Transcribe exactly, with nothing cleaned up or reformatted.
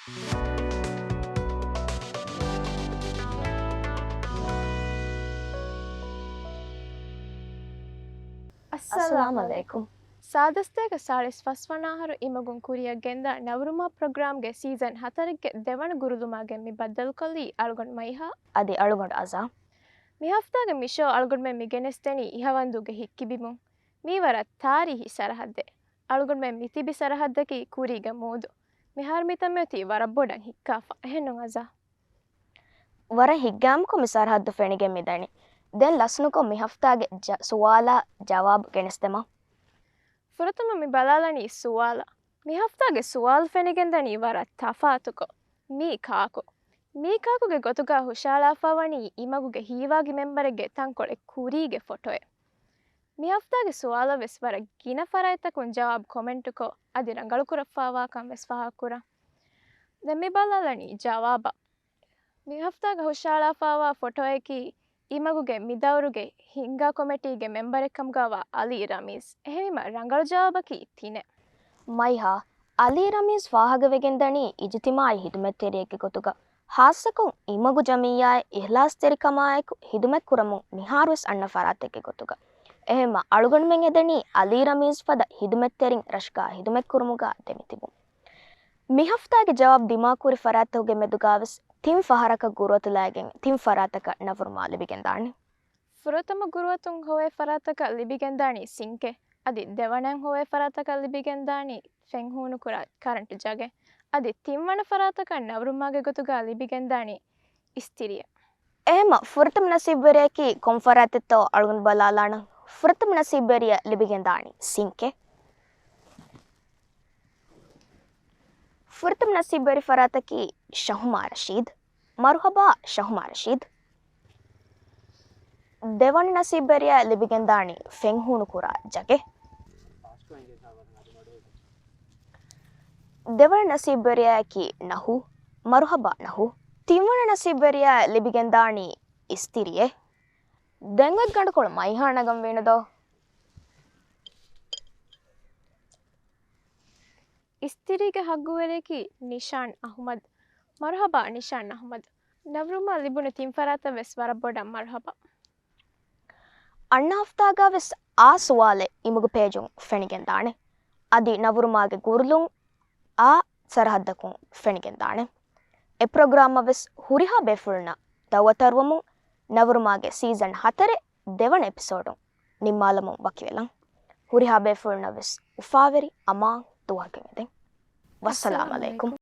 އައްސަލާމު އަލައިކުމް. ސާދަސްތޭކަ ސާޅީސް ފަސް ވަނަ އަހަރު އިމަގުން ކުރިއަށް ގެންދާ ނަވުރުމާ ޕްރޮގްރާމްގެ ސީޒަން ހަތަރެއްގެ ދެވަނަ ގުރުލުމާގެން މި ބައްދަލުކޮށްލީ އަޅުގަނޑު މައިހާ. އަދި އަޅުގަނޑު އަޒާ. މި ހަފްތާގެ މި ޝޯ އަޅުގަނޑުމެން މި ގެނެސްދެނީ އިހަވަންދޫގެ ހިތްކިބިމުން. މީ ވަރަށް ތާރީހީ ސަރަހައްދެއް. އަޅުގަނޑުމެން މި ތިބި ސަރަހައްދަކީ ކުރީގެ މޫދު. މިހާރު މިތަންމެ އޮތީ ވަރަށް ބޮޑަށް ހިއްކާފަ. އެހެންނު އަޒާ؟ ވަރަށް ހިތްގައިމުކޮށް މި ސަރަހައްދު ފެނިގެން މިދަނީ. ދެން ލަސްނުކޮށް މި ހަފްތާގެ ޖަ-، ސުވާލާ ޖަވާބު ގެނެސްދެމާ. ފުރަތަމަ މި ބަލާލަނީ ސުވާލާ. މި ހަފްތާގެ ސުވާލު ފެނިގެންދަނީ ވަރަށް ތަފާތުކޮށް. މީ ކާކު؟ މީ ކާކުގެ ގޮތުގަ ހުށައަޅާފަވަނީ އިމަގުގެ ހީވާގި މެމްބަރެއްގެ ތަންކޮޅެއް ކުރީގެ ފޮޓޯއެއް. މި ހަފްތާގެ ސުވާލަށް ވެސް ވަރަށް ގިނަ ފަރާތްތަކުން ޖަވާބު ކޮމެންޓުކޮށް އަދި ރަނގަޅުކުރައްވާކަން ވެސް ފާހަގަކުރަން. ދެން މި ބަލާލަނީ ޖަވާބާ. މި ހަފްތާގަ ހުށައަޅާފަވާ ފޮޓޯއަކީ އިމަގުގެ މިދައުރުގެ ހިންގާ ކޮމެޓީގެ މެމްބަރެއްކަމުގަވާ އަލީ ރަމީޒް. އެހެންވީމަ ރަނގަޅު ޖަވާބަކީ ތިނެއް. މައިހާ، އަލީ ރަމީޒް ފާހަގަވެގެންދަނީ އިޖުތިމާއީ ހިދުމަތްތެރިއެއްގެ ގޮތުގަ، ހާއްސަކޮށް އިމަގު ޖަމިއްޔާއަށް އިހްލާސްތެރިކަމާއެކު ހިދުމަތްކުރަމުން މިހާރުވެސް އަންނަ ފަރާތެއްގެ ގޮތުގަ. އެހެންމަ އަޅުގަނޑުމެން އެދެނީ އަލީ ރަމީޒް ފަދަ ހިދުމަތްތެރިން ރަށުގަ ހިދުމަތްކުރުމުގަ ދެމިތިބުން. މި ހަފްތާގެ ޖަވާބު ދިމާކުރި ފަރާތްތަކުގެ މެދުގަވެސް ތިން ފަހަރަކަށް ގުރުއަތުލައިގެން ތިން ފަރާތަކަށް ނަވުރުމާ ލިބިގެންދާނެ. ފުރަތަމަ ގުރުއަތުން ހޮވޭ ފަރާތަކަށް ލިބިގެންދާނީ ސިންކެ، އަދި ދެވަނައިން ހޮވޭ ފަރާތަކަށް ލިބިގެންދާނީ ފެން ހޫނުކުރާ ކަރަންޓު ޖަގެއް، އަދި ތިންވަނަ ފަރާތަކަށް ނަވުރުމާގެ ގޮތުގަ ލިބިގެންދާނީ އިސްތިރިއެއް. އެހެންމަ ފުރަތަމަ ނަސީބުވެރިޔަކީ ކޮން ފަރާތެއްތޯ އަޅުގަނޑު ބަލާލާނަން. ފުރަތަމަ ނަސީބުވެރިޔާ ލިބިގެންދާނީ ސިންކެ. ފުރަތަމަ ނަސީބުވެރި ފަރާތަކީ ޝަހުމާ ރަޝީދު. މަރުހަބާ ޝަހުމާ ރަޝީދު. ދެވަނަ ނަސީބުވެރިޔާ ލިބިގެންދާނީ ފެން ހޫނުކުރާ ޖަގެއް. ދެވަނަ ނަސީބުވެރިޔާއަކީ ނަހޫ. މަރުހަބާ ނަހޫ. ތިންވަނަ ނަސީބުވެރިޔާ ލިބިގެންދާނީ އިސްތިރިއެއް. ދެން އޮތް ގަނޑުކޮޅު މައިހާ ނަގަން ވީނުދޯ؟ އިސްތިރީގެ ހައްގުވެރިޔަކީ ނިޝާން އަހުމަދު. މަރުހަބާ ނިޝާން އަހުމަދު. ނަވުރުމާ ލިބުނު ތިން ފަރާތަށް ވެސް ވަރަށް ބޮޑަށް މަރުހަބާ. އަންނަ ހަފްތާގަ ވެސް އާ ސުވާލެއް އިމުގު ޕޭޖުން ފެނިގެންދާނެ. އަދި ނަވުރުމާގެ ގުރުލުން އާ ސަރަހައްދަކުން ފެނިގެންދާނެ. އެ ޕްރޮގްރާމަށް ވެސް ހުރިހާ ބޭފުޅުންނަށް ދައުވަތު އަރުވަމުން، ނަވުރުމާގެ ސީޒަން ހަތަރެއް ދެވަނަ އެޕިސޯޑުން ނިންމާލަމުން ވަކިވެލަން. ހުރިހާ ބޭފުޅުންނަށް ވެސް އުފާވެރި އަމާން ދުވަހަކަށް އެދެން. ވައްސަލާމް އަލައިކުމް.